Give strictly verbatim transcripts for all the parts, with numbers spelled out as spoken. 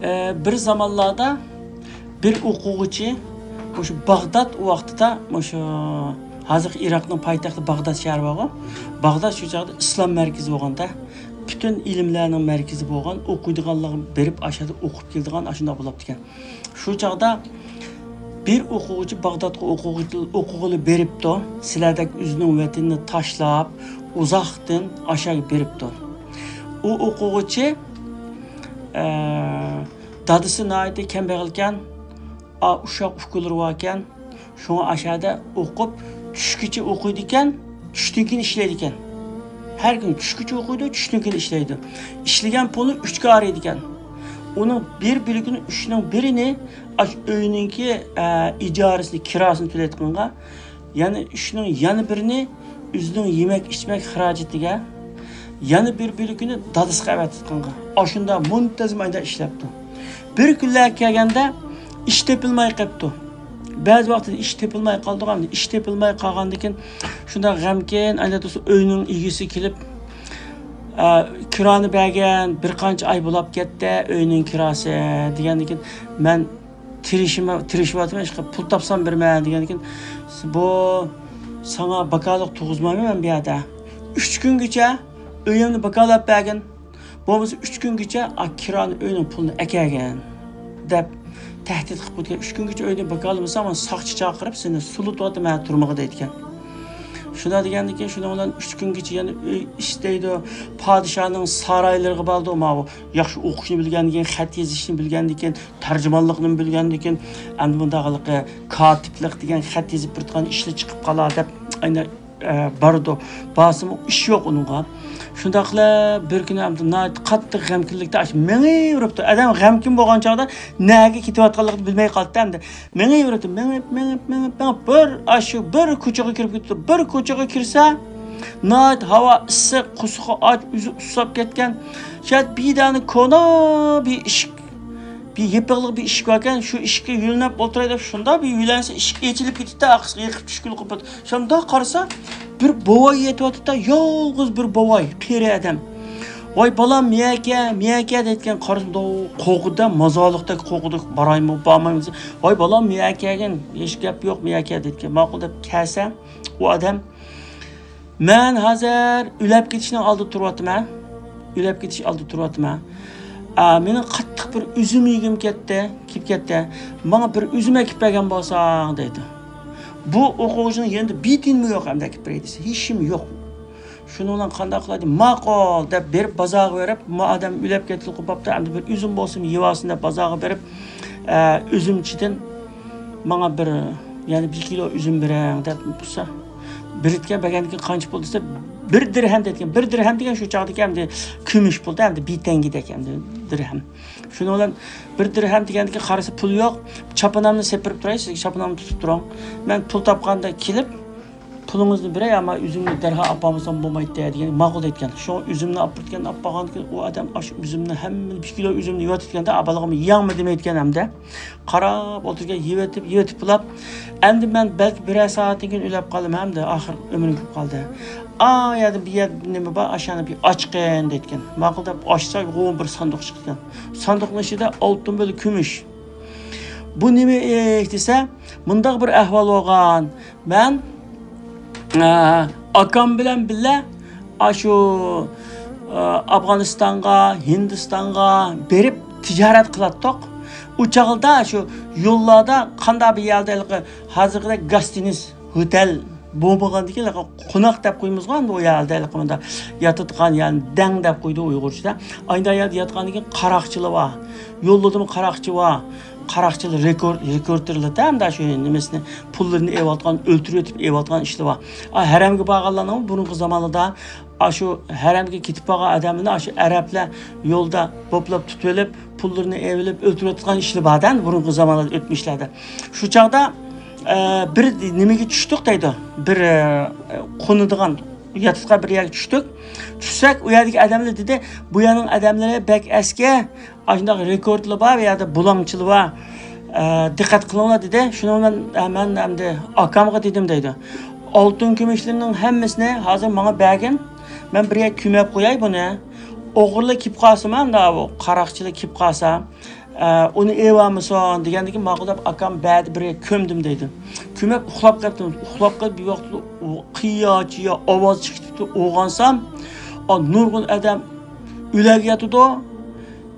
ئە، بىر زامانلاردا بىر ئوقۇغۇچى مۇشۇ باغداد، ئۇ ۋاقتىدا مۇشۇ ھازىرقى ئىراقنىڭ پايتەختى باغداد شەھىرى بارغۇ، باغداد شۇ چاغدا ئىسلام مەركىزى بولغاندا، پۈتۈن ئىلىملەرنىڭ مەركىزى بولغان، ئوقۇيدىغانلارغا بېرىپ ئاشۇ يەردە ئوقۇپ كېلىدىغان ئاشۇنداق بولۇپتىكەن. شۇ چاغدا بىر ئوقۇغۇچى باغدادقا ئوقۇغىلى بېرىپتۇ. سىلەردەك ئۆزىنىڭ ۋەتىنىنى تاشلاپ، ئۇزاقتىن ئاشاگە بېرىپتۇ. ئۇ ئوقۇغۇچى، ئە، دادىسى ناھايىتى كەمبەغەلكەن، ئا، ئۇششاق ئۇكىلىرى باركەن. شۇڭا ئاشادا ئوقۇپ، چۈشكىچە ئوقۇيدىكەن، چۈشتىن كېيىن ئىشلەيدىكەن. ھەر كۈنى چۈشكىچە ئوقۇيدۇ، چۈشتىن كېيىن ئىشلەيدۇ. ئىشلىگەن پۇلى ئۈچكە ئايرىيدىكەن. ئۇنىڭ بىر بۆلىكىنى، ئۈچنىڭ بىرىنى ئاشۇ ئۆينىڭكى، ئە، ئىجارىسىنى، كىراسىنى تۆلەيدىغانغا، يەنە ئۈچنىڭ يەنە بىرىنى ئۆزىنىڭ يېمەك-ئىچمەك خىراجىتىگە، يەنە بىر بۆلىكىنى دادىسىغا ئەۋەتىدىغانغا. ئاشۇنداق مۇنتىزىم ئايدا ئىشلەپتۇ. بىر كۈنلەر كەلگەندە ئىش تېپىلماي قاپتۇ. بەزى ۋاقىتتا ئىش تېپىلماي قالىدىغان، ئىش تېپىلماي قالغاندىن كېيىن شۇنداق غەمكىن، ئايدا تۇرسا ئۆينىڭ ئىگىسى كېلىپ، ئە، كىرانى بەرگەن، بىر قانچە ئاي بولاپ كەتتى، ئۆينىڭ كىراسى دېگەندىن كېيىن، مەن تىرىشىمەن، تىرىشىۋاتىمەن، ئىشقىلىپ پۇل تاپسام بېرىمەن دېگەندىن كېيىن، بۇ ساڭا باكالىق تۇرغۇزمايمەن مەن بۇ يەردە. ئۈچ كۈنگىچە ئۆيۈمنى باكالاپ بەرگىن. بولمىسا ئۈچ كۈنگىچە ئا كىرانى، ئۆينىڭ پۇلىنى ئەكەلگىن دەپ تەھدىت قىلىپ قويدىكەن. ئۈچ كۈنگىچە ئۆينى باكالىمىساڭ، مەن ساقچى چاقىرىپ سېنى سولىتىۋاتىمەن تۈرمىگە دەيدىكەن. شۇنداق دېگەندىن كېيىن شۇنىڭ بىلەن ئۈچ كۈنگىچە يەنە ئۆي ئىشلەيدۇ. پادىشاھنىڭ سارايلىرىغا بارىدۇ. ماۋۇ ياخشى ئوقۇشنى بىلگەندىن كېيىن، خەت يېزىشنى بىلگەندىن كېيىن، تەرجىمانلىقنى بىلگەندىن كېيىن، ئەمدى مۇنداق ھېلىقى كاتىپلىق دېگەن خەت يېزىپ بېرىدىغان ئىشلار چىقىپ قالار دەپ ئەينە ئە، بارىدۇ. بارسىمۇ ئىش يوق ئۇنىڭغا. شۇنداق قىلىپ بىر كۈنى ئەمدى ناھايىتى قاتتىق غەمكىنلىكتە ئاشۇ مېڭىۋېرىپتۇ. ئادەم غەمكىن بولغان چاغدا نەگە كېتىۋاتقانلىقىنى بىلمەي قالدى ئەمدى. مېڭىۋېرىپتۇ، مېڭىپ، مېڭىپ، مېڭىپ، مېڭىپ، بىر ئاشۇ بىر كوچىغا كىرىپ كېتىپتۇ. بىر كوچىغا كىرسە، ناھايىتى ھاۋا ئىسسىق، قورسىقى ئاچ، ئۆزى ئۇسساپ كەتكەن. شايەت بىر دانە كونا بىر ئىشىك، بىر يېپىقلىق بىر ئىشىك باركەن، شۇ ئىشىككە يۆلىنىپ ئولتۇراي دەپ شۇنداق بىر يۆلەنسە ئىشىك ئېچىلىپ كېتىپتۇ، ئارقىسىغا يېقىپ چۈشكىلى قوپۇپ. شۇنداق قارىسا، بىر بوۋاي يېتىۋاتىدۇ، يالغۇز بىر بوۋاي، قېرى ئادەم. «ۋاي بالام، مىيەكە، مىيەكە» دەيدىكەن، قارىسا، قوغۇدا، مازارلىقتەك قوغۇدا، بارايمۇ، بارمايمۇ دېسە، «ۋاي بالام، مىيەكەگىن، ھېچ گەپ يوق، مىيەكە» دەيدىكەن. ماقۇل دەپ كەلسە، ئۇ ئادەم، «مەن ھازىر ئۆلۈپ كېتىشنىڭ ئالدىدا تۇرۇۋاتىمەن، ئۆلۈپ كېتىش ئالدىدا تۇرۇۋاتىمەن. ئا، مېنىڭ قاتتىق بىر ئۈزۈم يېگۈم كەتتى، كېلىپ كەتتى. ماڭا بىر ئۈزۈم ئەكىپ بەرگەن بولساڭ» دەيدۇ. بۇ ئوقۇغۇچىنىڭ يېنىدا بىر تىيىنمۇ يوق، ئەمدى ئەكىپ بېرەي دېسە، ھېچنېمە يوق. شۇنىڭ بىلەن قانداق قىلاي دېدى. ماقۇل دەپ بېرىپ بازارغا بېرىپ، ما ئادەم ئۆلۈپ كەتكىلى قوپاپتۇ، ئەمدى بىر ئۈزۈم بولسىمۇ يېۋالسۇن دەپ بازارغا بېرىپ، ئە، ئۈزۈمچىدىن ماڭا بىر، يەنە بىر كىلو ئۈزۈم بېرىڭ دەپ بولسا، بېرىدىكەن، بەرگەندىن كېيىن قانچە پۇل دېسە، بىر دىرھەم دەيدىكەن. بىر دىرھەم دېگەن شۇ چاغدىكى ئەمدى كۈمۈش پۇلدا، ئەمدى بىر تەڭگىدەك ئەمدى دىرھەم. شۇنىڭ بىلەن بىر دىرھەم دېگەندىكى قارىسا پۇل يوق. چاپىنىمنى سېپىرىپ تۇراي، سىزگە چاپىنىمنى تۇتۇپ تۇرۇڭ. مەن پۇل تاپقاندا كېلىپ، پۇلىڭىزنى بېرەي، ئەمما ئۈزۈمنى دەرھال ئاپارمىسام بولمايتتى دېگەن ماقۇل دەيدىكەن. شۇڭا ئۈزۈمنى ئاپىرىدىكەن، ئاپارغاندىن كېيىن ئۇ ئادەم ئاشۇ ئۈزۈمنى ھەممىنى، بىر كىلو ئۈزۈمنى يەۋاتىدىكەندە، ئا بالىغىمۇ يەڭمۇ دېمەيدىكەن ھەمدە. قاراپ ئولتۇرغان، يەۋېتىپ، يەۋېتىپ بولۇپ، ئەمدى مەن بەلكى بىرەر سائەتتىن كېيىن ئۆلۈپ قالدىم ھەمدە، ئاخىر ئۆمرۈم كېلىپ قالدى. ئا يەردە بىر يەردە نېمە بار، ئاشۇنى بىر ئاچقىن دەيدىكەن. ماقۇل دەپ ئاچسا، يوغان بىر ساندۇق چىقىدىكەن. ساندۇقنىڭ ئىچىدە ئالتۇن بىلەن كۈمۈش. بۇ نېمە ئىش دېسە، مۇنداق بىر ئەھۋال بولغان. مەن، ئە، ئاكام بىلەن بىللە ئاشۇ، ئە، ئافغانىستانغا، ھىندىستانغا بېرىپ تىجارەت قىلاتتۇق. ئۇ چاغدا شۇ يوللاردا قانداق بىر يەردە ھېلىقى ھازىرقىدەك گاستىنىس، ھوتېل بولمىغاندىكىن، ھېلىقى قوناق دەپ قويىمىزغۇ ئەمدى ئۇ يەردە ھېلىقى مۇنداق ياتىدىغان يەرنى دەڭ دەپ قويىدۇ ئۇيغۇرچىدا. ئايدا يەردە ياتقاندىن كېيىن قاراقچىلار بار. يوللىرىدىمۇ قاراقچى بار. قاراقچىلار رېكورد، رېكورتېرلار ئەمدى شۇ نېمىسىنى، پۇللىرىنى ئېۋاتقان، ئۆلتۈرۈۋېتىپ ئېۋاتقان ئىشلار بار. ئا، ھەرەمگە بارغانلارنىڭ بۇرۇنقى زامانىدا ئاشۇ ھەرەمگە كېتىپ بارغان ئادەملەرنى ئاشۇ ئەرەبلەر يولدا بوپلاپ تۇتۇۋېلىپ، پۇللىرىنى ئېلىپ ئۆلتۈرۈۋېتىدىغان ئىشلار بار دە، بۇرۇنقى زامانلاردا، ئۆتمۈشلەردە. شۇ چاغدا، ئە، بىر نېمىگە چۈشتۇق دەيدۇ. بىر، ئە، قونىدىغان، ياتىدىغان بىر يەرگە چۈشتۇق. چۈشسەك، ئۇ يەردىكى ئادەملەر دېدى، «بۇ يەرنىڭ ئادەملىرى بەك ئەسكى، ئاشۇنداق رېكورتلار بار، بۇ يەردە بۇلاڭچىلار بار. ئە، دىققەت قىلىڭلار» دېدى. شۇنىڭ بىلەن، ئە، مەن ئەمدى ئاكامغا دېدىم دەيدۇ، «ئالتۇن كۈمۈشلىرىنىڭ ھەممىسىنى ھازىر ماڭا بەرگىن، مەن بىر يەرگە كۆمۈپ قوياي بۇنى. ئوغرىلار كېلىپ قالسا، مانا بۇ قاراقچىلار كېلىپ قالسا، ئە، ئۇنى ئېۋەرمىسۇن دېگەندىن كېيىن ماقۇل دەپ ئاكام بەدە بىر كۆمدۈم دەيدۇ. كۆمۈپ ئۇخلاپ قېپتىم. ئۇخلاپ قېلىپ بىر ۋاقىتتا قىيا-چىيا ئاۋاز چىقىپ كېتىپتۇ. ئويغانسام، ئا، نۇرغۇن ئادەم ئۆلەك ياتىدۇ.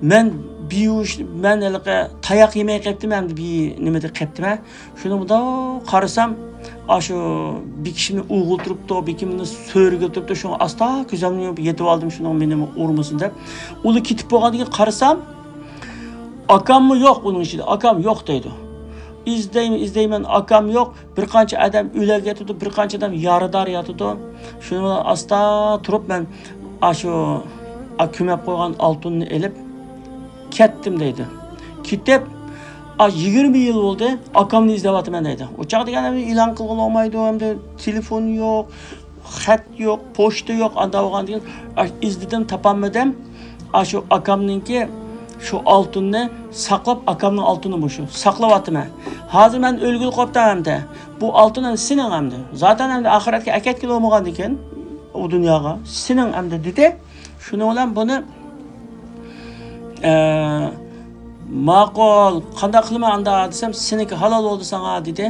مەن بىھوش، مەن ھېلىقى تاياق يېمەي قېپتىمەن، بىر نېمىدە قېپتىمەن. شۇنى مۇنداق قارىسام، ئاشۇ بېكىشىمنى ئوغۇل تۇرۇپتۇ، بېكىمنى سۆرىگە تۇرۇپتۇ، شۇڭا ئاستا كۆزۈمنى يۇمۇپ يېتىۋالدىم، شۇنىڭ مېنىمۇ ئۇرمىسۇن دەپ. ئۇلار كېتىپ بولغاندىن كېيىن قارىسام، ئاكاممۇ يوق ئۇنىڭ ئىچىدە، ئاكام يوق دەيدۇ. ئىزدەيمەن، ئىزدەيمەن، ئاكام يوق. بىر قانچە ئادەم ئۆلەك ياتىدۇ، بىر قانچە ئادەم يارىدار ياتىدۇ. شۇنى بىلەن ئاستا تۇرۇپ مەن ئاشۇ، ئا، كۆمۈپ قويغان ئالتۇننى ئېلىپ، كەتتىم دەيدۇ. كېتىپ، ئا، يىگىرمە يىل بولدى، ئاكامنى ئىزدەۋاتىمەن دەيدۇ. ئۇ چاغ دېگەن ئەمدى ئېلان قىلغىلى بولمايدۇ، ئەمدى تېلېفون يوق، خەت يوق، پوچتا يوق، ئانداق بولغاندىن كېيىن، ئا، ئىزدىدىم، تاپالمىدىم. ئا، شۇ ئاكامنىڭكى شۇ ئالتۇننى ساقلاپ، ئاكامنىڭ ئالتۇنى بۇ شۇ، ساقلاۋاتىمەن. ھازىر مەن ئۆلگىلى قوپتۇم ئەمدى. بۇ ئالتۇن ئەمدى سېنىڭ ئەمدى. زاتەن ئەمدى ئاخىرەتكە ئەكەتكىلى بولمىغاندىكىن ئۇ دۇنياغا. سېنىڭ ئەمدى دېدى. شۇنىڭ بىلەن بۇنى، ئە، ماقۇل، قانداق قىلىمەن ئاندا دېسەم، سېنىڭكى ھالال بولدى ساڭا دېدى.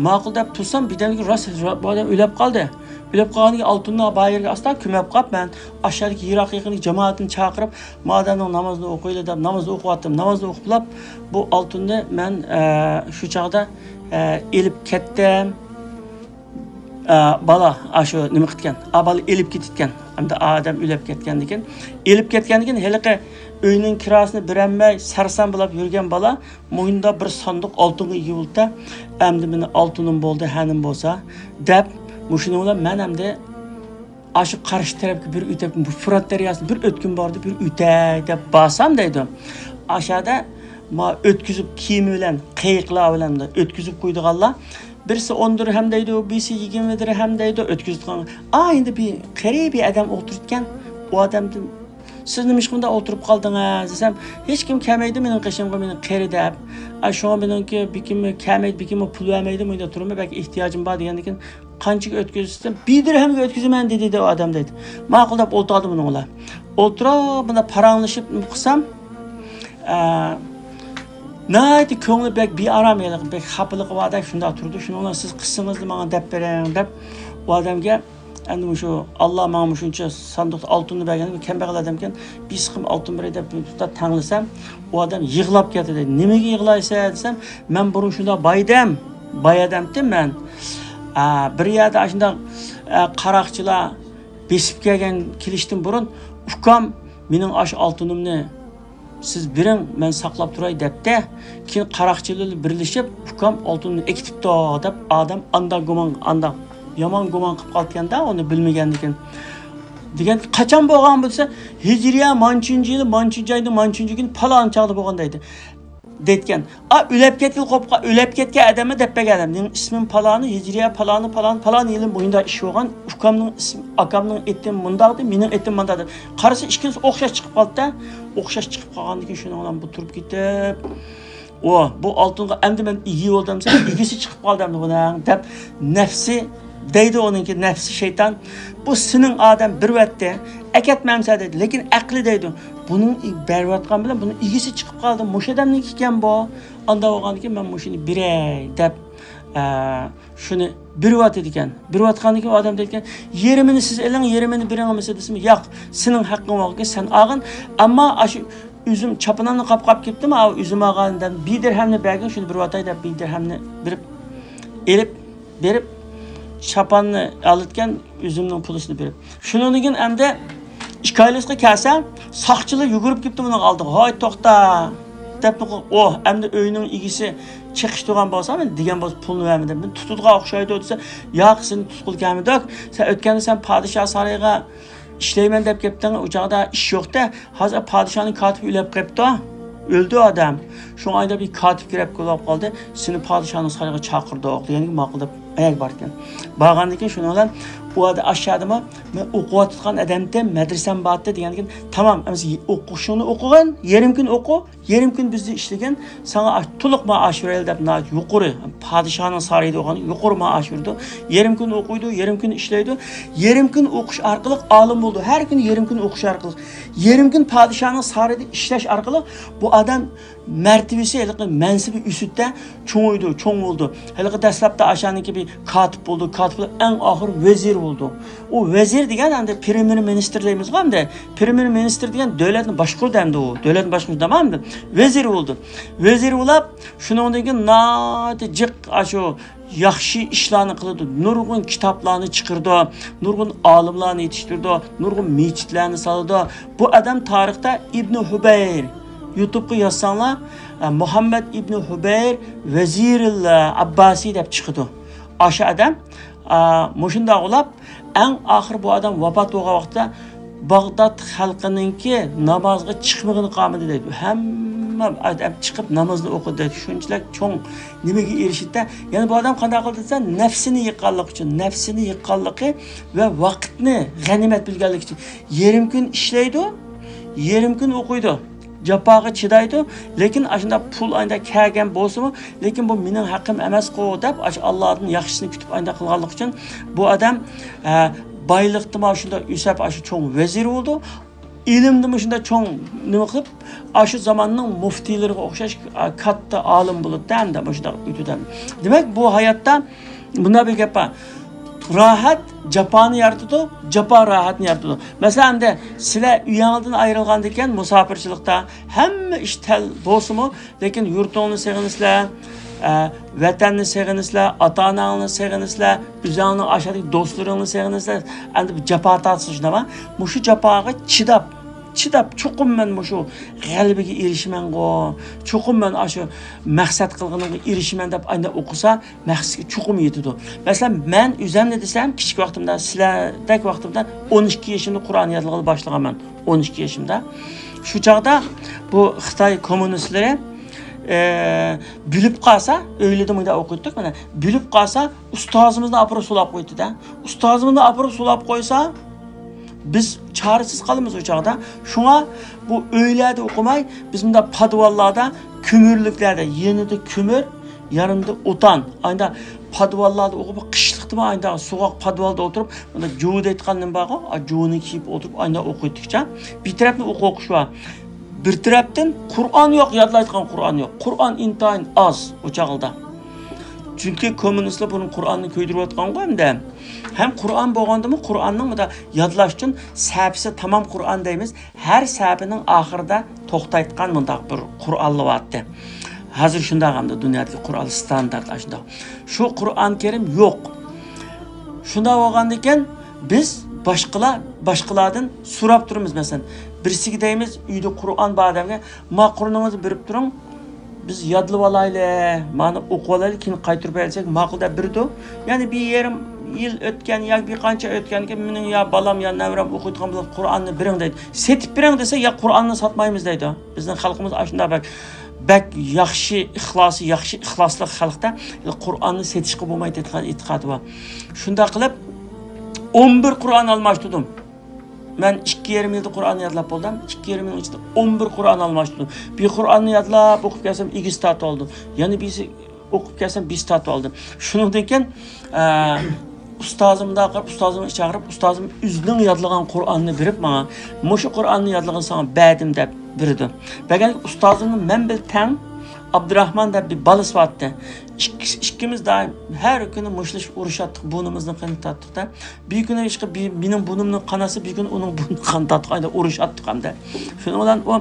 ماقۇل دەپ تۇرسام، بىردەمدىن كېيىن راست، بۇ ئادەم ئۆلۈپ قالدى. ئۆلۈپ قالغاندىن كېيىن ئالتۇننى بار يەرگە ئاستا كۆمۈپ قاپ، مەن ئاشۇ يەردىكى يىراق يېقىندىكى جامائەتنى چاقىرىپ، ما ئادەمنىڭ نامازىنى ئوقۇيلى دەپ، ناماز ئوقۇۋاتتىم. نامازنى ئوقۇپلا بۇ ئالتۇننى مەن، ئە، شۇ چاغدا، ئە، ئېلىپ كەتتىم. ئا، بالا، ئاشۇ نېمە قىلىدىكەن؟ ئا، بالا ئېلىپ كېتىدىكەن. ئەمدى ئادەم ئۆلۈپ كەتكەندىن كېيىن، ئېلىپ كەتكەندىن كېيىن ھېلىقى ئۆينىڭ كىراسىنى بېرەلمەي سەرسان بولاپ يۈرگەن بالا مۇشۇنداق بىر ساندۇق ئالتۇنغا ئىگە بولدى. ئەمدى مېنىڭ ئالتۇنۇم بولدى، ھەنىم بولسا، دەپ، مۇشۇنىڭ بىلەن مەن ئەمدى ئاشۇ قارشى تەرەپكە بىر ئۆتۈپ، بۇ فۇرات دەرياسىدا بىر ئۆتكۈن باردى، بىر ئۆتەي دەپ بارسام دەيدۇ. ئاشۇ يەردە ما ئۆتكۈزۈپ، كېمە بىلەن، قېيىقلار بىلەن ئۆتكۈزۈپ قويىدىغانلار. بىرسى ئون دىرھەم دەيدۇ، بىرسى يىگىرمە دىرھەم دەيدۇ، ئۆتكۈزىدىغان. ئا، ئەمدى بىر قېرى بىر ئادەم ئولتۇرۇپتىكەن. ئۇ ئادەمدىن، سىز نېمىشقا مۇنداق ئولتۇرۇپ قالدىڭىز دېسەم، ھېچكىم كەلمەيدۇ مېنىڭ قېشىمغا، مېنى قېرى دەپ. ئا، شۇڭا مېنىڭكى بېكىم كەلمەيدۇ، بېكىم پۇل بەرمەيدۇ، مۇنداق تۇرىمەن، بەك ئېھتىياجىم بار دېگەندىن كېيىن، قانچىگە ئۆتكۈزسەم، بىر دىرھەمگە ئۆتكۈزىمەن دېدى، دەيدۇ ئادەم دەيدۇ. ماقۇل دەپ ئولتۇردۇم ئۇنىڭ بىلەن. ئولتۇرۇپ، مۇنداق پاراڭلىشىپ نېمە قىلسام، ئە، ناھايىتى كۆڭلى بەك بىئارام، ھېلىقى بەك خاپىلىقى باردەك شۇنداق تۇرىدۇ. شۇنىڭ بىلەن سىز قىسىڭىزنى ماڭا دەپ بېرىڭ دەپ، ئۇ ئادەمگە ئەمدى مۇشۇ، ئاللا ماڭا مۇشۇنچە ساندۇقتا ئالتۇننى بەرگەن، كەمبەغەل ئادەمكەن، بىر سىقىم ئالتۇن بېرەي دەپ بىر تۇتاپ تەڭلىسەم، ئۇ ئادەم يىغلاپ كەتتى دەيدۇ. نېمىگە يىغلايسەن دېسەم، مەن بۇرۇن شۇنداق باي ئىدىم، باي ئادەمتىم مەن. ئا، بىر يەردە ئاشۇنداق، ئا، قاراقچىلار بېسىپ كەلگەن، كېلىشتىن بۇرۇن ئۇكام مېنىڭ ئاشۇ ئالتۇنۇمنى سىز بېرىڭ، مەن ساقلاپ تۇراي دەپتە. كېيىن قاراقچىلار بىرلىشىپ، ئۇكام ئالتۇننى ئەكېتىپتۇ دەپ، ئادەم ئاندا گۇمان، ئاندا يامان گۇمان قىلىپ قالىدىكەن-دە، ئۇنى بىلمىگەندىكىن. دېگەن، قاچان بولغان بولسا، ھىجرىيە مانچىنچى يىلى، مانچىنچى ئاينىڭ مانچىنچى كۈنى پالان چاغدا بولغان دەيدۇ. دەيدىكەن. ئا، ئۆلۈپ كەتكىلى قوپقا-، ئۆلۈپ كەتكەن ئادەممۇ دەپ بەرگەن ئادەم. مېنىڭ ئىسمىم پالانى، ھىجرىيە پالانى، پالان، پالان يىلى مۇنداق ئىش بولغان. ئۇكامنىڭ ئىسمى، ئاكامنىڭ ئېتى مۇنداقتى، مېنىڭ ئېتىم مۇنداقتى. قارىسا ئىككىمىز ئوخشاش چىقىپ قالدى-دە. ئوخشاش چىقىپ قالغاندىن كېيىن شۇنىڭ بىلەن بۇ تۇرۇپ كېتىپ، ئۇ، بۇ ئالتۇنغا ئەمدى مەن ئىگە بولدۇم دېسە، ئىگىسى چىقىپ قالدى ئەمدى بۇنىڭ دەپ نەپسى دەيدۇ ئۇنىڭكى نەپسى شەيتان. بۇ سېنىڭ ئادەم بېرىۋەتتى، ئەكەتمەمسە دەيدۇ. لېكىن ئەقلى دەيدۇ. بۇنىڭ ئى-، بېرىۋاتقان بىلەن بۇنىڭ ئىگىسى چىقىپ قالدى. مۇشۇ ئادەمنىڭكى ئىكەن بۇ. ئانداق بولغاندىكىن مەن مۇشۇنى بېرەي دەپ، ئە، شۇنى بېرىۋاتىدىكەن. بېرىۋاتقاندىن كېيىن ئۇ ئادەم دەيدىكەن، يېرىمىنى سىز ئېلىڭ، يېرىمىنى بېرىڭ ئەمىسە دېسىمۇ، ياق، سېنىڭ ھەققىڭ باركەن، سەن ئالغىن. ئەمما ئاشۇ ئۈزۈم چاپىنىڭنى قاپقاپ كەپتىم، ئاۋۇ ئۈزۈم ئالغان دەپ بىر دىرھەمنى بەرگىن، شۇنى بېرىۋاتاي دەپ بىر دىرھەمنى بېرىپ، ئېلىپ، بېرىپ، چاپاننى ئالىدىكەن، ئۈزۈمنىڭ پۇلىسىنى بېرىپ. شۇنىڭدىن كېيىن ئەمدى ئىككى ئايلىسىغا كەلسە، ساقچىلار يۈگۈرۈپ كېپتۇ بۇنىڭ ئالدىغا. ھاي، توختا! دەپ، ئوھ، ئەمدى ئۆينىڭ ئىگىسى چېقىشتۇرغان بولسا، مەن دېگەن بولسا پۇلنى بەرمىدىم. مېنى تۇتىدىغان ئوخشايدۇ دېسە، ياق، سېنى تۇتقىلى كەلمىدۇق. سەن ئۆتكەندە سەن پادىشاھ سارىيىغا ئىشلەيمەن دەپ كەپتىڭ، ئۇ چاغدا ئىش يوقتە. ھازىر پادىشاھنىڭ كاتىپى ئۆلۈپ قېپتۇ. ئۆلدى ئادەم. شۇڭا ئايدا بىر كاتىپ كېرەك بولۇپ قالدى. سېنى پادىشاھنىڭ سارىيىغا چاقىردۇق دېگەنگە ماقۇل دەپ ئەيەگە باركەن. بارغاندىن كېيىن شۇنىڭ بىلەن ئۇ ئاشۇ ئادەم، مەن ئوقۇۋاتقان ئادەمتىم، مەدرىسەم بارتى دېگەندىكىن، تامام، ئەمسە ئوقۇشۇڭنى ئوقۇغىن، يېرىم كۈن ئوقۇ، يېرىم كۈن بىزدە ئىشلىگىن، ساڭا ئاش-، تولۇق مائاش بېرەيلى دەپ، ناھايىتى يۇقىرى، پادىشاھنىڭ سارىيىدا بولغان يۇقىرى مائاش بېرىدۇ. يېرىم كۈن ئوقۇيدۇ، يېرىم كۈن ئىشلەيدۇ. يېرىم كۈن ئوقۇش ئارقىلىق ئالىم بولىدۇ. ھەر كۈنى يېرىم كۈن ئوقۇش ئارقىلىق. يېرىم كۈن پادىشاھنىڭ سارىيىدا ئىشلەش ئارقىلىق بۇ ئادەم مەرتىۋىسى، ھېلىقى مەنسىپى ئۆسۈپتە، چوڭىيىدۇ، چوڭ بولىدۇ. ھېلىقى دەسلەپتە ئاشانىڭكى بىر كاتىپ بولدى، كاتىپ بولۇپ ئەڭ ئاخىرى ۋەزىر بولدى. ئۇ ۋەزىر دېگەن ئەمدى پرېميېر مىنىستىر دەيمىزغۇ ئەمدى. پرېميېر مىنىستىر دېگەن دۆلەتنى باشقۇرىدۇ ئەمدى ئۇ. دۆلەتنى باشقۇرىدۇ ئەمدى. ۋەزىر بولدى. ۋەزىر بولاپ، شۇنىڭدىن كېيىن ناھايىتى جىق ئاشۇ ياخشى ئىشلارنى قىلىدۇ. نۇرغۇن كىتابلارنى چىقىرىدۇ. نۇرغۇن ئالىملارنى يېتىشتۈرىدۇ. نۇرغۇن مەسچىتلەرنى سالىدۇ. بۇ ئادەم تارىختا ئىبنى ھۇبەير، يۇتۇبقا يازساڭلار، ئە، مۇھەممەد ئىبنى ھۇبەير ۋەزىرىل ئابباسى دەپ چىقىدۇ. ئاشۇ ئادەم، ئا، مۇشۇنداق بولاپ، ئەڭ ئاخىر بۇ ئادەم ۋاپات بولغان ۋاقىتتا، باغداد خەلقىنىڭكى نامازغا چىقمىغىنى قالمىدى دەيدۇ. ھەممە ئادەم چىقىپ نامازنى ئوقۇدى دەيدۇ. شۇنچىلىك چوڭ نېمىگە ئېرىشىدىدە. يەنە بۇ ئادەم قانداق قىلدى دېسە، نەپسىنى يىققانلىقى ئۈچۈن، نەپسىنى يىققانلىقى ۋە ۋاقىتنى غەنىيمەت بىلگەنلىكى ئۈچۈن. يېرىم كۈن ئىشلەيدۇ، يېرىم كۈن ئوقۇيدۇ. جاپاغا چىدايدۇ، لېكىن ئاشۇنداق پۇل ئايدا كەلگەن بولسىمۇ، لېكىن بۇ مېنىڭ ھەققىم ئەمەسقۇ دەپ، ئاشۇ ئاللادىن ياخشىسىنى كۈتۈپ ئايدا قىلغانلىقى ئۈچۈن بۇ ئادەم، ئە، بايلىقتىمۇ شۇنداق ئۆسەپ، ئاشۇ چوڭ ۋەزىر بولدى. ئىلىمدىمۇ شۇنداق چوڭ نېمە قىلىپ، ئاشۇ زاماننىڭ مۇفتىيلىرىغا ئوخشاش، ئە، كاتتا ئالىم بولۇپتۇ ئەمدى مۇشۇنداق ئۆتىدۇ. دېمەك، بۇ ھاياتتا بۇنداق بىر گەپ بار. راھەت جاپانى يارىتىدۇ، جاپا راھەتنى يارىتىدۇ. مەسىلەن، ئەمدى سىلەر ئۆيۈڭلاردىن ئايرىلغاندىكىن مۇساپىرچىلىقتا ھەممە ئىش تەل بولسىمۇ، لېكىن يۇرتۇڭنى سېغىنىسىلەر، ئە، ۋەتەننى سېغىنىسىلەر، ئاتا-ئاناڭنى سېغىنىسىلەر، ئۆزۈڭنىڭ ئاشۇدىكى دوستلىرىڭنى سېغىنىسىلەر. ئەمدى بىر جاپا تارتىسىز شۇنداقمۇ؟ مۇشۇ جاپاغا چىداپ، چىداپ، چوقۇم مەن مۇشۇ غەلىبىگە ئېرىشىمەنغۇ، چوقۇم مەن ئاشۇ مەقسەت قىلغىنىمغا ئېرىشىمەن دەپ ئايدا ئوقۇسا، مەقسىتىگە چوقۇم يېتىدۇ. مەسىلەن، مەن ئۆزۈمنى دېسەم، كىچىك ۋاقتىمدا، سىلەردەك ۋاقتىمدا ئون ئىككى يېشىمدا قۇرئان يادلىغىلى باشلىغانمەن. ئون ئىككى يېشىمدا. شۇ چاغدا بۇ خىتاي كوممۇنىستلىرى، ئە، بىلىپ قالسا، ئۆيلىدە مۇنداق ئوقۇيتتۇق، مانا، بىلىپ قالسا، ئۇستازىمىزنى ئاپىرىپ سولاپ قويىتتى-دە. ئۇستازىمىزنى ئاپىرىپ سولاپ قويسا، بىز چارىسىز قالىمىز ئۇ چاغدا. شۇڭا بۇ ئۆيلەردە ئوقۇماي، بىز مۇنداق پادۋاللاردا، كۆمۈرلۈكلەردە، يېنىدا كۆمۈر، يېنىدا ئوتان. ئايدا پادۋاللاردا ئوقۇپ، قىشلىقتىمۇ ئايدا سوغۇق پادۋالدا ئولتۇرۇپ، مۇنداق جۇۋا دەيدىغان نېمە بارغۇ، ئا، جۇۋىنى كىيىپ ئولتۇرۇپ، ئايدا ئوقۇيتتۇقچە. بىر تەرەپتىن ئوقۇ ئوقۇش بار. بىر تەرەپتىن قۇرئان يوق، يادلايدىغان قۇرئان يوق. قۇرئان ئىنتايىن ئاز ئۇ چاغلىدا. چۈنكى كوممۇنىستلار بۇنى قۇرئاننى كۆيدۈرۈۋاتقانغۇ ئەمدى. ھەم قۇرئان بولغاندىمۇ قۇرئاننىڭ مۇنداق يادلاش ئۈچۈن سەھىپىسى تامام قۇرئان دەيمىز. ھەر سەھىپىنىڭ ئاخىرىدا توختايدىغان مۇنداق بىر قۇرئانلار بارتتى. ھازىر شۇنداق ئەمدى دۇنيادىكى قۇرئان ستاندارت ئاشۇنداق. شۇ قۇرئان كەرىم يوق. شۇنداق بولغاندىكىن بىز باشقىلار، باشقىلاردىن سوراپ تۇرىمىز. مەسىلەن، بىرسىگە دەيمىز، ئۆيدە قۇرئان بار ئادەمگە، ما قۇرئىنىڭىزنى بېرىپ تۇرۇڭ، بىز يادلىۋالايلى، مانا ئوقۇۋالايلى، كېيىن قايتۇرۇپ بەرسەك ماقۇل دەپ بېرىدۇ. يەنى بىر يېرىم يىل ئۆتكەن ياكى بىر قانچە ئۆتكەندىن كېيىن، مېنىڭ يا بالام، يا نەۋرەم ئوقۇيدىغان بولسا قۇرئاننى بېرىڭ دەيدۇ. سېتىپ بېرىڭ دېسە، ياق، قۇرئاننى ساتمايمىز دەيدۇ. بىزنىڭ خەلقىمىز ئاشۇنداق بەك، بەك ياخشى ئىخلاسى، ياخشى ئىخلاسلىق خەلقتە قۇرئاننى سېتىشقا بولمايدۇ دەيدىغان ئېتىقادى بار. شۇنداق قىلىپ، ئون بىر قۇرئان ئالماشتۇردۇم. مەن ئىككى يېرىم يىلدا قۇرئاننى يادلاپ بولدۇم. ئىككى يېرىم يىلنىڭ ئىچىدە ئون بىر قۇرئان ئالماشتۇردۇم. بىر قۇرئاننى يادلاپ ئوقۇپ كەلسەم، ئېگىز تارتىۋالدىم. يەنە بىرسى ئوقۇپ كەلسەم، بىز تارتىۋالدىم. شۇنىڭدىن كېيىن، ئە، ئۇستازىمغا قاراپ، ئۇستازىمنى چاقىرىپ، ئۇستازىم ئۆزىنىڭ يادلىغان قۇرئانىنى بېرىپ ماڭا، مۇشۇ قۇرئاننى يادلىغىن ساڭا بەردىم دەپ بېرىدۇ. بەرگەن ئۇستازىمنىڭ مەن بىلەن تەڭ ئابدۇراخمان دەپ بىر بالىسى بارتتى. ئىككىسى، ئىككىمىز دائىم ھەر كۈنى مۇشتلىشىپ ئۇرۇشاتتۇق، بۇرنىمىزنى قېنىتاتتۇق-دە. بىر كۈنى ئىشقىلىپ، بىر، مېنىڭ بۇرنۇمنى قاناتسا، بىر كۈنى ئۇنىڭ بۇرنىنى قانىتاتتۇق، ئايدا ئۇرۇشاتتۇق ئەمدى. شۇنىڭ بىلەن ئۇ،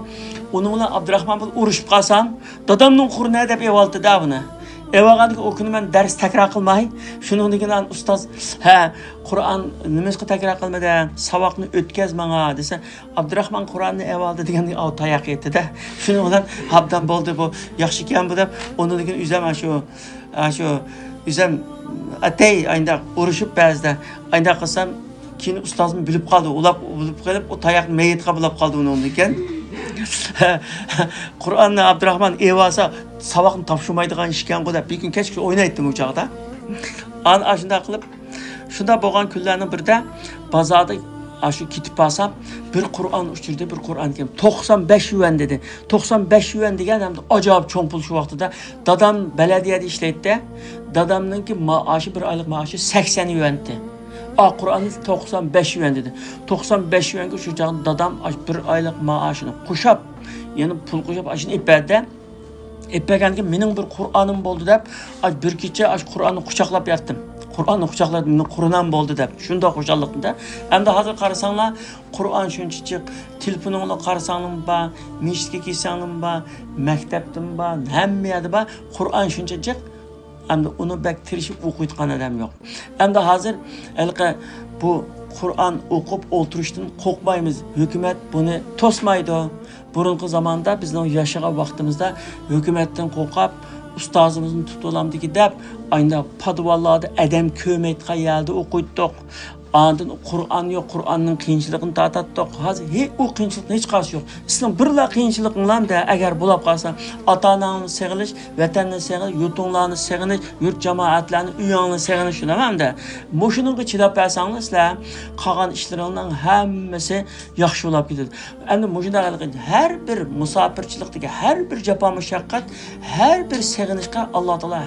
ئۇنىڭ بىلەن ئابدۇراخمان بىلەن ئۇرۇشۇپ قالسام، دادامنىڭ قۇرئىنى دەپ ئېۋالدى-دە بۇنى. ئېۋالغاندىكىن ئۇ كۈنى مەن دەرس تەكرار قىلماي، شۇنىڭدىن كېيىن ئۇستاز، ھە، قۇرئان نېمىشقا تەكرار قىلمىدىڭ؟ ساۋاقنى ئۆتكەز ماڭا، دېسە، ئابدۇراخمان قۇرئاننى ئېۋالدى دېگەندىن ئاۋۇ تاياق يېدى-دە. شۇنىڭ بىلەن ئابدان بولدى بۇ، ياخشىكەن بۇ دەپ، ئۇنىڭدىن كېيىن ئۆزۈم شۇ، شۇ ئۆزۈم ئەتەي ئاينداق ئۇرۇشۇپ بەزىدە، ئاينداق قىلسام، كېيىن ئۇستازمۇ بىلىپ قالدى، ئۇلاپ، بىلىپ قېلىپ، ئۇ تاياقنى مەيتقا بۇلاپ قالدى ئۇنىڭدىن كېيىن. قۇرئاننى ئابدۇراخمان ئېۋالسا، ساۋاقنى تاپشۇرمايدىغان ئىشكەنغۇ دەپ، بىر كۈن كەچكىچە ئوينايتتىم ئۇ چاغدا. ئان-، ئاشۇنداق قىلىپ، شۇنداق بولغان كۈنلەرنىڭ بىرىدە بازاردا ئاشۇ كېتىپ بارسام، بىر قۇرئان ئۇچرىدى، بىر قۇرئان كەم. توقسان بەش يۈەن دېدى. توقسان بەش يۈەن دېگەن ھەمدە ئاجايىپ چوڭ پۇل شۇ ۋاقتىدا. دادام بەلەدىيەدە ئىشلەيتتى. دادامنىڭكى مائاشى، بىر ئايلىق مائاشى سەكسەن يۈەن ئىدى. ئا، قۇرئان توقسان بەش يۈەن دېدى. توقسان بەش يۈەنگە شۇ چاغدا دادام ئاشۇ بىر ئايلىق مائاشىنى قوشاپ، يەنە پۇل قوشاپ ئاشۇنى ئېلىپ بەردى. ئېلىپ بەرگەندىن كېيىن مېنىڭ بىر قۇرئانىم بولدى دەپ، ئاي، بىر كېچە ئاش قۇرئاننى قۇچاقلاپ ياتتىم. قۇرئاننى قۇچاقلاپ، مېنىڭ قۇرئانىم بولدى دەپ، شۇنداق خۇشاللىقتا. ئەمدى ھازىر قارىساڭلار، قۇرئان شۇنچە جىق، تېلېفونۇڭلار قارىساڭلارمۇ بار، مەسچىتكە كەلسەڭلارمۇ بار، مەكتەپتىمۇ بار، ھەممە يەردە بار. قۇرئان شۇنچە جىق، ئەمدى ئۇنى بەك تىرىشىپ ئوقۇيدىغان ئادەم يوق. ئەمدى ھازىر ھېلىقى بۇ قۇرئان ئوقۇپ ئولتۇرۇشتىن قورقمايمىز. ھۆكۈمەت بۇنى توسمايدۇ. بۇرۇنقى زاماندا بىزنىڭ ياشىغان ۋاقتىمىزدا ھۆكۈمەتتىن قورقۇپ، ئۇستازىمىزنى تۇتۇۋالامدىكى دەپ، ئاينا پادىۋاللاردا ئادەم كۆرمەيدىغان يەردە ئوقۇيتتۇق. ئاندىن قۇرئان يوق، قۇرئاننىڭ قىيىنچىلىقىنى تارتاتتۇق. ھازىر ھې-، ئۇ قىيىنچىلىقنىڭ ھېچقايسى يوق. سىلەرنىڭ بىرلا قىيىنچىلىقىڭلارمۇ دە، ئەگەر بولاپ قالسا، ئاتا-ئاناڭنى سېغىنىش، ۋەتەننى سېغىنىش، يۇرتۇڭلارنى سېغىنىش، يۇرت جامائەتلەرنى، ئۆيۈڭنى سېغىنىش، شۇنداقمۇ ئەمدى؟ مۇشۇنىڭغا چىداپ بەرسەڭلار سىلەر، قالغان ئىشلىرىڭنىڭ ھەممىسى ياخشى بولاپ كېتىدۇ. ئەمدى مۇشۇنداق ھەر بىر مۇساپىرچىلىقتىكى ھەر بىر جاپا مۇشەققەت، ھەر بىر سېغىنىشقا ئاللا تائالا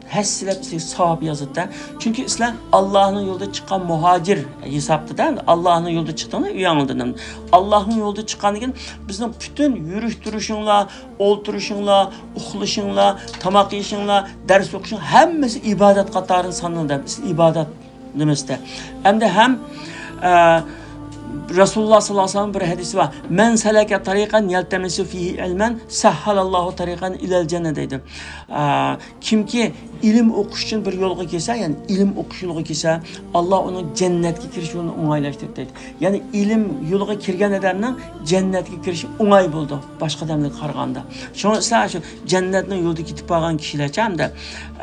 ھەسسىلەپ سىزگە ساۋاب يازىدۇ. چۈنكى سىلەر ئاللانىڭ يولىدا چىققان مۇھاجىر ھېسابتا-دە، ئاللانىڭ يولىدا چىقتىڭلار ئۆيۈڭلاردىن. ئاللانىڭ يولىدا چىققاندىن كېيىن بىزنىڭ پۈتۈن يۈرۈش-تۇرۇشۇڭلار، ئولتۇرۇشۇڭلار، ئۇخلىشىڭلار، تاماق يېيىشىڭلار، دەرس ئوقۇشۇڭ ھەممىسى ئىبادەت قاتارىدا سانىلىدۇ. ئىبادەت نېمىسىدە. ئەمدى ھەم، ئە، رەسۇلۇللا ساللاللاھۇ ئەلەيھى ۋەسەللەم بىر ھەدىسى بار. مەن سەلەكە تەرىقەن يەلتەمىسۇ فىھى ئىلمەن سەھھەلەللاھۇ تەرىقەن ئىلەل جەننە دەيدۇ. ئە، كىمكى ئىلىم ئوقۇش ئۈچۈن بىر يولغا كەلسە، يەنى ئىلىم ئوقۇش يولىغا كەلسە، ئاللا ئۇنىڭ جەننەتكە كىرىش يولىنى ئوڭايلاشتۇرىدۇ دەيدۇ. يەنى ئىلىم يولىغا كىرگەن ئادەمنىڭ جەننەتكە كىرىشى ئوڭاي بولىدۇ، باشقا ئادەملەرگە قارىغاندا. شۇڭا سىلەر شۇ جەننەتنىڭ يولىدا كېتىپ بارغان كىشىلەرچە ئەمدى،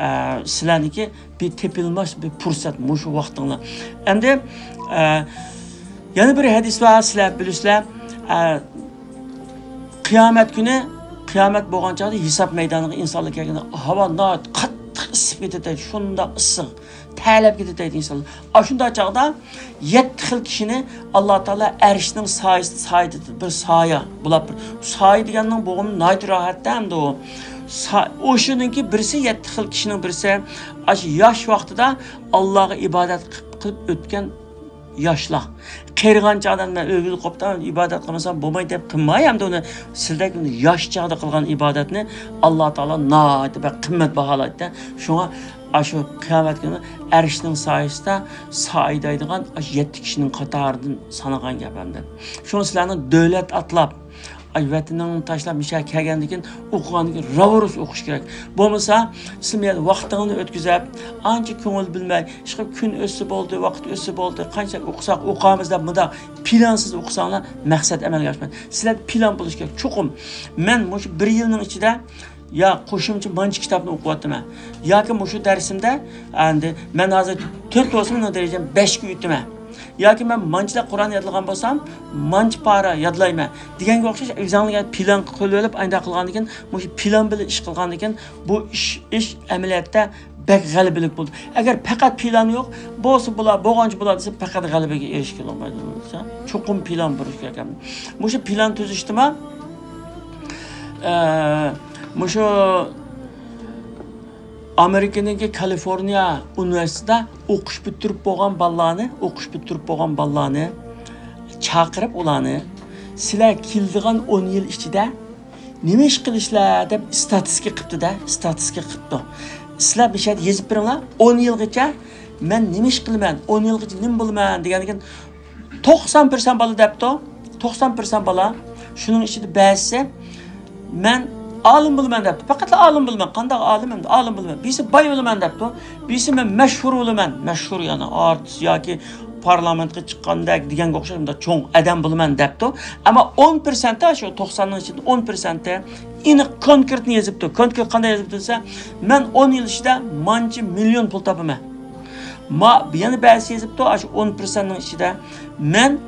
ئە، سىلەرنىڭكى بىر تېپىلماس بىر پۇرسەت مۇشۇ ۋاقتىڭلار. ئەمدى، ئە، يەنە بىر ھەدىس بار، سىلەر بىلىسىلەر. ئە، قىيامەت كۈنى، قىيامەت بولغان چاغدا ھېساب مەيدانىغا ئىنسانلار كەلگەندە، ھاۋا ناھايىتى قاتتىق ئىسسىپ كېتىدۇ، شۇنداق ئىسسىق، تەرلەپ كېتىدۇ ئىنسانلار. ئاشۇنداق چاغدا يەتتە خىل كىشىنى ئاللا تائالا ئەرشنىڭ سايىسىدا، سايىدا بىر سايە بۇلاپ، بىر سايە دېگەننىڭ بوغۇمى ناھايىتى راھەتتە ئەمدى ئۇ. سا-، ئوشۇنىڭكى بىرسى، يەتتە خىل كىشىنىڭ بىرسى، ئاشۇ ياش ۋاقتىدا ئاللاغا ئىبادەت قىلىپ، قىلىپ ئۆتكەن ياشلار. قېرىغان چاغدا مەن ئۆگىلىپ قوپتۇم، ئىبادەت قىلمىسام بولمايدۇ دەپ قىلماي، ئەمدى ئۇنى سىلدەك ياش چاغدا قىلغان ئىبادەتنى ئاللا تائالا ناھايىتى بەك قىممەت باھالايدۇ. شۇڭا ئاشۇ قىيامەت كۈنى ئەرشنىڭ سايىسىدا سايىدايدىغان ئاشۇ يەتتە كىشىنىڭ قاتارىدىن سانىغان گەپ ئەمدى. شۇڭا سىلەرنىڭ دۆلەت ئاتلاپ، ئاي، ۋەتىنىڭ تاشلاپ مۇشۇ يەرگە كەلگەندىن كېيىن ئوقۇغاندىن كېيىن راۋۇرۇس ئوقۇش كېرەك. بولمىسا، سىلەر ۋاقتىڭلارنى ئۆتكۈزۈپ، ئانچە كۆڭۈل بۆلمەي، ئىشقىلىپ كۈن ئۆتسە بولدى، ۋاقىت ئۆتسە بولدى، قانچە ئوقۇساق ئوقامىز دەپ مۇنداق پىلانسىز ئوقۇساڭلار مەقسەت ئەمەلگە ئاشمايدۇ. سىلەردە پىلان بولۇشى كېرەك. چوقۇم مەن مۇشۇ بىر يىلنىڭ ئىچىدە يا قوشۇمچە مانچە كىتابنى ئوقۇۋاتىمەن. ياكى مۇشۇ دەرسىمدە، ئەمدى مەن ھازىر تۆت بولسا مېنىڭ دەرىجەم بەشكە ئۆتىمەن. ياكى مەن مانچىلەپ قۇرئان يادلىغان بولسام، مانچە پارە يادلايمەن دېگەنگە ئوخشاش، ئۆزۈڭلارغا پىلان قىلىۋېلىپ، ئانداق قىلغاندىن كېيىن، مۇشۇ پىلان بىلەن ئىش قىلغاندىن كېيىن، بۇ ئىش، ئىش ئەمەلىيەتتە بەك غەلىبىلىك بولىدۇ. ئەگەر پەقەت پىلان يوق، بولسا بولا، بولغانچە بولا دېسە، پەقەت غەلىبىگە ئېرىشكىلى بولمايدۇ. چوقۇم پىلان بولۇش كېرەك. مۇشۇ پىلان تۈزۈشتىمۇ، ئە، مۇشۇ ئامېرىكىنىڭكى كالىفورنىيە ئۇنىۋېرسىتېتىدا ئوقۇش پۈتتۈرۈپ بولغان بالىلارنى، ئوقۇش پۈتتۈرۈپ بولغان بالىلارنى چاقىرىپ، ئۇلارنى، سىلەر كېلىدىغان ئون يىل ئىچىدە نېمە ئىش قىلىسىلەر دەپ ئىستاتىستىكا قىپتۇ-دە، ئىستاتىستىكا قىپتۇ. سىلەر بىر شەرتتە يېزىپ بېرىڭلار، ئون يىلغىچە مەن نېمە ئىش قىلىمەن، ئون يىلغىچە نېمە بولىمەن دېگەندىن كېيىن، توقسان پىرسەنت بالا دەپتۇ. توقسان پىرسەنت بالا، شۇنىڭ ئىچىدە بەزىسى، مەن ئالىم بولىمەن دەپتۇ. پەقەتلا ئالىم بولىمەن. قانداق ئالىم ئەمدى؟ ئالىم بولىمەن. بىرسى باي بولىمەن دەپتۇ. بىرسى مەن مەشھۇر بولىمەن. مەشھۇر، يەنى ئارتىس ياكى پارلامېنتقا چىققاندەك دېگەنگە ئوخشاش مۇنداق چوڭ ئادەم بولىمەن دەپتۇ. ئەمما ئون پىرسەنتى، شۇ توقساننىڭ ئىچىدە ئون پىرسەنتى ئېنىق كونكرېتنى يېزىپتۇ. كونكرېت قانداق يېزىپتۇ دېسە، مەن ئون يىل ئىچىدە مانچە مىليون پۇل تاپىمەن. ما، يەنە بەزىسى يېزىپتۇ، ئاشۇ ئون پىرسەنتنىڭ ئىچىدە، مەن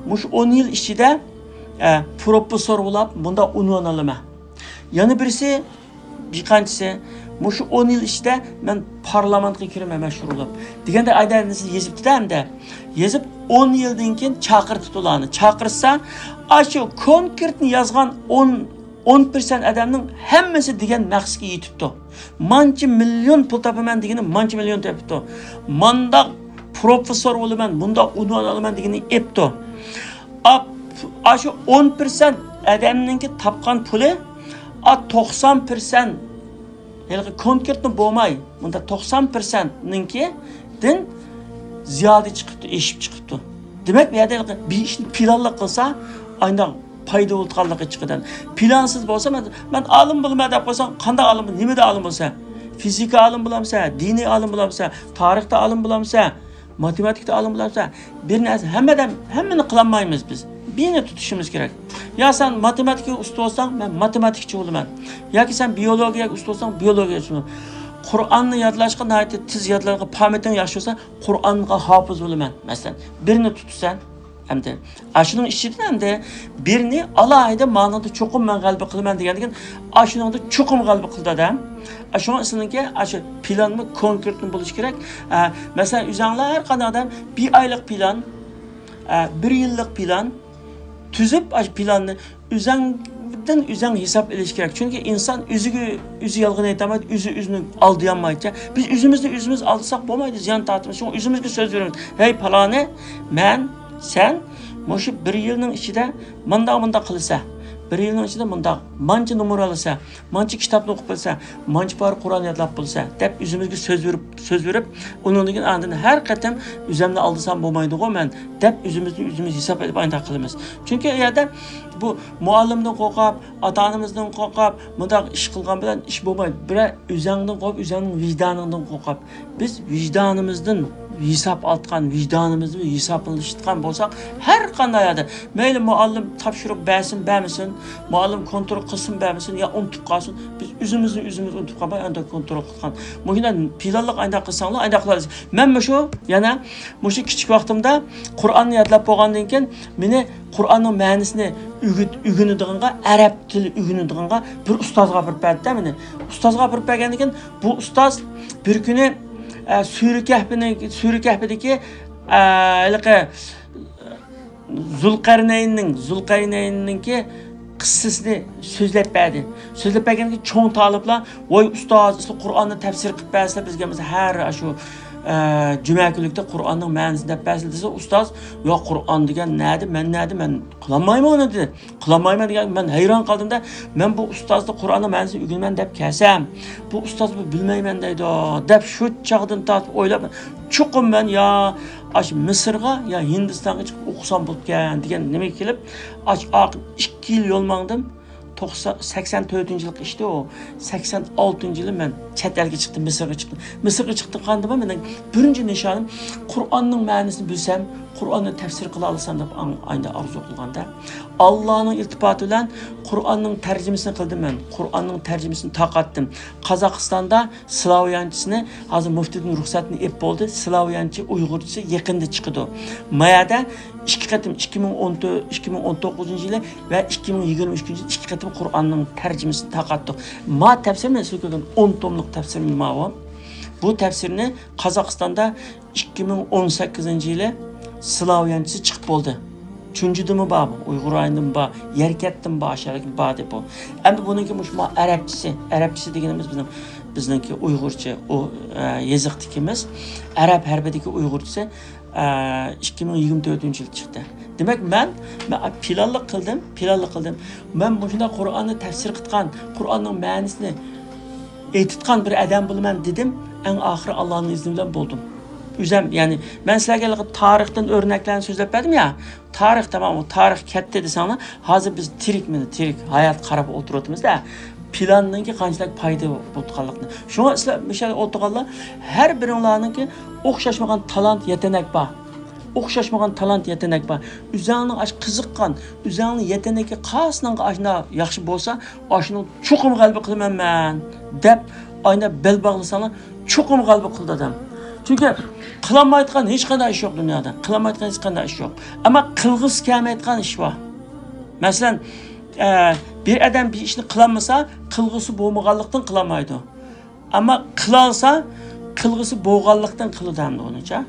مۇشۇ ئون يىل ئىچىدە، ئە، پروفېسسور بولاپ، مۇنداق ئۇنۋان ئالىمەن. يەنە بىرسى، بىر قانچىسى، مۇشۇ ئون يىل ئىچىدە مەن پارلامېنتقا كىرىمەن مەشھۇر بولۇپ. دېگەندە ئايدا يېزىپتىدە ئەمدى. يېزىپ ئون يىلدىن كېيىن چاقىرتىپتۇ ئۇلارنى. چاقىرتسا، ئاشۇ كونكرېتنى يازغان ئون، ئون پىرسەنت ئادەمنىڭ ھەممىسى دېگەن مەقسەتكە يېتىپتۇ. مانچە مىليون پۇل تاپىمەن دېگىنى مانچە مىليون تېپىپتۇ. مانداق پروفېسسور بولىمەن، مۇنداق ئۇنۋان ئالىمەن دېگىنى ئېپتۇ. ئاپ-، ئاشۇ ئون پىرسەنت ئادەمنىڭكى تاپقان پۇلى، ئا، توقسان پىرسەنت ھېلىقى كونكرېتنى بولماي، مۇنداق توقسان پىرسەنتنىڭكىدىن زىيادە چىقىپتۇ، ئېشىپ چىقىپتۇ. دېمەك، بۇ يەردە ھېلىقى بىر ئىشنى پىلانلىق قىلسا، ئانداق پايدا بولىدىغانلىقى چىقىدۇ. پىلانسىز بولسا، مەن، مەن ئالىم بولىمەن دەپ قويساڭ، قانداق ئالىم بول-، نېمىدە ئالىم بولسا؟ فىزىكا ئالىم بولامسەن، دىنىي ئالىم بولامسەن، تارىختا ئالىم بولامسەن، ماتېماتىكىدا ئالىم بولامسەن؟ بىر نەرسە، ھەممە ئادەم، ھەممىنى قىلالمايمىز بىز. بىرنى تۇتۇشىمىز كېرەك. يا سەن ماتېماتىكىغا ئۇستا بولساڭ، مەن ماتېماتىكىچى بولىمەن. ياكى سەن بىيولوگىيەگە ئۇستا بولساڭ، بىيولوگىيەگە ئۇستا بولىمەن. قۇرئاننى يادلاشقا ناھايىتى تېز يادلايدىغان، پامېتىڭ ياخشى بولسا، قۇرئانغا ھاپىز بولىمەن، مەسىلەن. بىرنى تۇتىسەن، ئەمدى ئاشۇنىڭ ئىچىدىن ئەمدى بىرنى ئالاھىدە مانىڭدا چوقۇم مەن غەلىبە قىلىمەن دېگەندىكىن، ئاشۇنىڭدا چوقۇم غەلىبە قىلىدۇ ئادەم. شۇڭا سىزنىڭكى ئاشۇ پىلانمۇ كونكرېتنى بولۇشى كېرەك. ئە، مەسىلەن، ئۆزۈڭلار ھەر قانداق ئادەم بىر ئايلىق پىلان، ئە، بىر يىللىق پىلان تۈزۈپ، ئاشۇ پىلاننى ئۆزۈڭدىن ئۆزۈڭ ھېساب ئېلىش كېرەك. چۈنكى ئىنسان ئۆزىگە ئۆزى يالغان ئېيتالمايدۇ، ئۆزى ئۆزىنى ئالدىيالمايدۇ. بىز ئۆزىمىزنى ئۆزىمىز ئالدىساق بولمايدۇ، زىيان تارتىمىز. شۇڭا ئۆزىمىزگە سۆز بېرىمىز. ھەي، پالانى، مەن، سەن مۇشۇ بىر يىلنىڭ ئىچىدە مۇنداق، مۇنداق قىلىسەن. بىر يىلنىڭ ئىچىدە مۇنداق، مانچە نومۇر ئالىسەن، مانچە كىتابنى ئوقۇپ بىلىسەن، مانچە پارە قۇرئان يادلاپ بىلىسەن، دەپ ئۆزىمىزگە سۆز بېرىپ، سۆز بېرىپ، ئۇنىڭدىن كېيىن ئاندىن ھەر قېتىم ئۆزۈمنى ئالدىسام بولمايدىغۇ مەن، دەپ ئۆزىمىزنى ئۆزىمىز ھېساب ئېلىپ ئانداق قىلىمىز. چۈنكى ئۇ يەردە بۇ مۇئەللىمدىن قورقۇپ، ئاتا-ئانىمىزدىن قورقۇپ، مۇنداق ئىش قىلغان بىلەن ئىش بولمايدۇ. بىرەر ئۆزۈڭدىن قورقۇپ، ئۆزۈڭنىڭ ۋىجدانىڭدىن قورقۇپ. بىز ۋىجدانىمىزدىن ھېساب ئالىدىغان، ۋىجدانىمىزدىن ھېسابلىشىدىغان بولساق، ھەر قانداق يەردە، مەيلى مۇئەللىم تاپشۇرۇق بەرسۇن، بەرمىسۇن، مۇئەللىم كونترول قىلسۇن، بەرمىسۇن يا ئۇنتۇپ قالسۇن، بىز ئۆزىمىزنى ئۆزىمىز ئۇنتۇپ قالماي، ئانداق كونترول قىلغان. مۇشۇنداق پىلانلىق ئانداق قىلساڭلار، ئانداق قىلارسىز. مەن مۇشۇ، يەنە مۇشۇ كىچىك ۋاقتىمدا قۇرئاننى يادلاپ بولغاندىن كېيىن، مېنى قۇرئاننىڭ مەنىسىنى ئۆگىتىپ، ئۆگىنىدىغانغا، ئەرەب تىلى ئۆگىنىدىغانغا بىر ئۇستازغا ئاپىرىپ بەردى مېنى. ئۇستازغا ئاپىرىپ بەرگەندىن كېيىن، بۇ ئۇستاز بىر كۈنى، ئە، سۈرە كەھپىنىڭ، سۈرە كەھپىدىكى، ئە، ھېلىقى زۇلقەرنەيننىڭ، زۇلقەرنەيننىڭكى قىسسىسىنى سۆزلەپ بەردى. سۆزلەپ بەرگەندىن كېيىن چوڭ تالىپلار، ۋاي ئۇستاز، ئەسلى قۇرئاننى تەپسىر قىلىپ بەرسىلە بىزگە، بىز ھەر ئاشۇ، ئە، جۈمە كۈنلۈكتە قۇرئاننىڭ مەنىسىنى دەپ بەرسىلە دېسە، ئۇستاز، ياق، قۇرئان دېگەن نەدە، مەن نەدە، مەن قىلالمايمەن ئۇنى دېدى. قىلالمايمەن دېگەن، مەن ھەيران قالدىمدا، مەن بۇ ئۇستازدا قۇرئاننىڭ مەنىسىنى ئۆگىنىمەن دەپ كەلسەم، بۇ ئۇستاز بۇ بىلمەيمەن دەيدۇ، دەپ شۇ چاغدىن تارتىپ ئويلاپ، چوقۇم مەن يا ئاشۇ مىسىرغا، يا ھىندىستانغا چىقىپ ئوقۇسام بولىدىكەن دېگەن نېمىگە كېلىپ، ئاشۇ ئاخىر ئىككى يىل يول ماڭدىم. توقسان، سەكسەن تۆتىنچى يىلقى ئىشتى ئۇ. سەكسەن ئالتىنچى يىلى مەن چەت ئەلگە چىقتىم، مىسىرغا چىقتىم. مىسىرغا چىققاندا مېنىڭ بىرىنچى نىشانىم قۇرئاننىڭ مەنىسىنى بىلسەم، قۇرئاننى تەپسىر قىلالىسام دەپ ئاڭ-، ئايدا ئارزۇ قىلغاندا، ئاللانىڭ ئىلتىپاتى بىلەن قۇرئاننىڭ تەرجىمىسىنى قىلدىم مەن. قۇرئاننىڭ تەرجىمىسىنى تارقاتتىم. قازاقىستاندا سلاۋيانچىسىنى ھازىر مۇفتىدىن رۇخسەتنى ئېلىپ بولدى. سلاۋيانچە ئۇيغۇرچىسى يېقىندا چىقىدۇ. ما يەردە ئىككى قېتىم، ئىككى مىڭ ئون تۆت، ئىككى مىڭ ئون توققۇزىنچى يىلى ۋە ئىككى مىڭ يىگىرمە ئۈچىنچى يىلى ئىككى قېتىم قۇرئاننىڭ تەرجىمىسىنى تارقاتتۇق. ما تەپسىر، مەن سىزگە كۆرگەن ئون توملۇق تەپسىرىم ماۋۇ. بۇ تەپسىرنى قازاقىستاندا ئىككى مىڭ ئون سەككىزىنچى يىلى سلاۋيانچىسى چىقىپ بولدى. چۈنجىدىمۇ بار بۇ، ئۇيغۇر رايونىدىمۇ بار، يەركەنتتىمۇ بار، شەرقىدىمۇ بار دەپ بۇ. ئەمدى بۇنىڭكى مۇشۇ ما ئەرەبچىسى، ئەرەبچىسى دېگىنىمىز بىزنىڭ، بىزنىڭكى ئۇيغۇرچە، ئۇ، ئە، يېزىقتىكىمىز، ئەرەب ھەرپىدىكى ئۇيغۇرچىسى، ئە، ئىككى مىڭ يىگىرمە تۆتىنچى يىلى چىقتى. دېمەك، مەن، مەن پىلانلىق قىلدىم، پىلانلىق قىلدىم. مەن مۇشۇنداق قۇرئاننى تەپسىر قىلغان، قۇرئاننىڭ مەنىسىنى ئېيتىدىغان بىر ئادەم بولىمەن دېدىم. ئەڭ ئاخىرى ئاللانىڭ ئىزنى بىلەن بولدۇم. ئۆزەم، يەنى مەن سىلەرگە ھېلىقى تارىختىن ئۆرنەكلەرنى سۆزلەپ بەردىم يا، تارىخ تامام، ئۇ تارىخ كەتتى دېسەڭلار، ھازىر بىز تىرىك، مانا تىرىك ھايات قاراپ ئولتۇرۇۋاتىمىز-دە، پىلاننىڭكى قانچىلىك پايدا بولىدىغانلىقىنى. شۇڭا سىلەر مۇشۇ يەردە ئولتۇرغانلار، ھەر بىرىڭلارنىڭكى ئوخشاشمىغان تالانت، يېتەنەك بار. ئوخشاشمىغان تالانت، يېتەنەك بار. ئۆزۈڭنىڭ ئاش قىزىققان، ئۆزۈڭنىڭ يېتەنىكى قايسىنىڭغا ئاشۇنداق ياخشى بولسا، ئاشۇنىڭ چوقۇم غەلىبە قىلىمەن مەن دەپ، ئاينا بەل باغلىساڭلار، چوقۇم غەلىبە قىلىدۇ ئادەم. چۈنكى قىلالمايدىغان ھېچقانداق ئىش يوق دۇنيادا. قىلالمايدىغان ھېچقانداق ئىش يوق. ئەمما قىلغۇسى كەلمەيدىغان ئىش بار. مەسىلەن، ئە، بىر ئادەم بىر ئىشنى قىلالمىسا، قىلغۇسى بولمىغانلىقتىن قىلالمايدۇ. ئەمما قىلالسا، قىلغۇسى بولغانلىقتىن قىلىدۇ ھەمدە ئۇنىچە.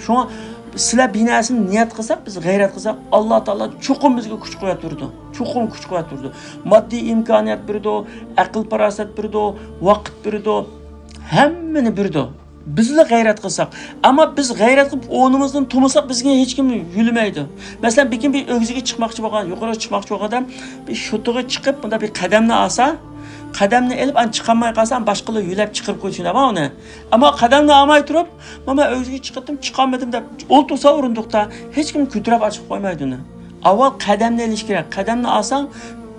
شۇڭا سىلەر بىر نەرسىنى نىيەت قىلساق، بىز غەيرەت قىلساق، ئاللا تائالا چوقۇم بىزگە كۈچ قۇۋۋەت بېرىدۇ. چوقۇم كۈچ قۇۋۋەت بېرىدۇ. ماددىي ئىمكانىيەت بېرىدۇ، ئەقىل پاراسەت بېرىدۇ، ۋاقىت بېرىدۇ، ھەممىنى بېرىدۇ. بىزلا غەيرەت قىلساق. ئەمما بىز غەيرەت قىلىپ ئورنىمىزدىن تۇرمىساق، بىزگە ھېچكىم يۆلىمەيدۇ. مەسىلەن، بىر كۈن بىر ئۆگزىگە چىقماقچى بولغان، يۇقىرىغا چىقماقچى بولغان ئادەم بىر شوتىغا چىقىپ، بۇنداق بىر قەدەمنى ئالسا، قەدەمنى ئېلىپ، ئاندىن چىقالماي قالسا، باشقىلار يۆلەپ چىقىرىپ قويىدۇ، شۇنداقمۇ ئۇنى؟ ئەمما قەدەمنى ئالماي تۇرۇپ، مانا ئۆگزىگە چىقىپتىم، چىقالمىدىم دەپ ئولتۇرسا ئورۇندۇقتا، ھېچكىم كۆتۈرۈپ ئاچىقىپ قويمايدۇ ئۇنى. ئاۋۋال قەدەمنى ئېلىش كېرەك. قەدەمنى ئالساڭ،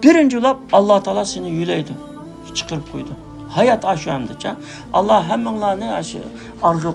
بىرىنچى بولۇپ ئاللا تائالا سېنى يۆلەيدۇ، چىقىرىپ قويىدۇ. ھايات ئاشۇ ئەمدىچە. ئاللا ھەممىڭلارنى ئاشۇ ئارزۇ